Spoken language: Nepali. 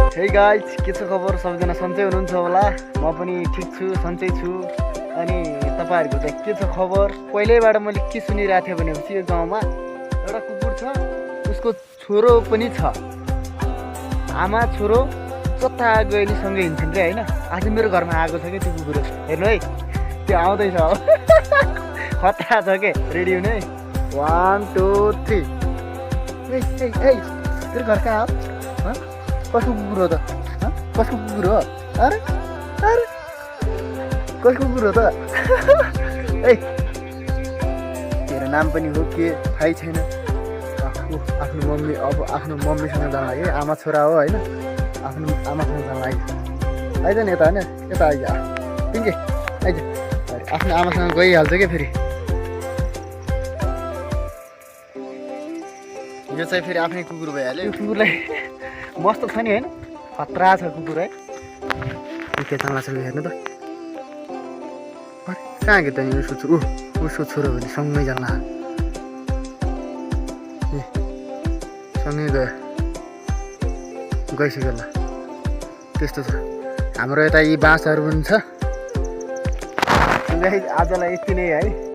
हे गाइज, के छ खबर? सबैजना सन्चै हुनुहुन्छ होला। म पनि ठिक छु, सन्चै छु। अनि तपाईँहरूको चाहिँ के छ खबर? पहिल्यैबाट मैले के सुनिरहेको थिएँ भनेपछि यो गाउँमा एउटा कुकुर छ, उसको छोरो पनि छ। आमा छोरो कता गयो नि सँगै हिँड्छन् रे होइन। आज मेरो घरमा आएको छ क्या त्यो कुकुर। हेर्नु है, त्यो आउँदैछ अब। खतरा छ के? रेडी हुने? 1 2 3। तेरो घर कहाँ हो? कसको कुकुर हो त? कसको कुकुर हो? अरे अरे कसको कुकुर हो त? ए तेरो नाम पनि हो के थाहै छैन। आफ्नो मम्मी, अब आफ्नो मम्मीसँग जान लाग्यो। आमा छोरा हो होइन, आफ्नो आमासँग जान लाग्यो। आइज नि यता होइन, यता आइज पिङ्के आइज। आफ्नो आमासँग गइहाल्छ क्या फेरि। यो चाहिँ फेरि आफ्नै कुकुर भइहाल्यो। यो कुकुरलाई मस्त छ नि होइन, खतरा छ कुकुर है। के चामला छ हेर्नु त। कहाँ गयो त नि उसको छोरो? उसको छोरो भने सँगै जान्ला। सँगै गइसक्यो ल। त्यस्तो छ हाम्रो यता। यी बाँसहरू पनि छ। आजलाई यति नै है।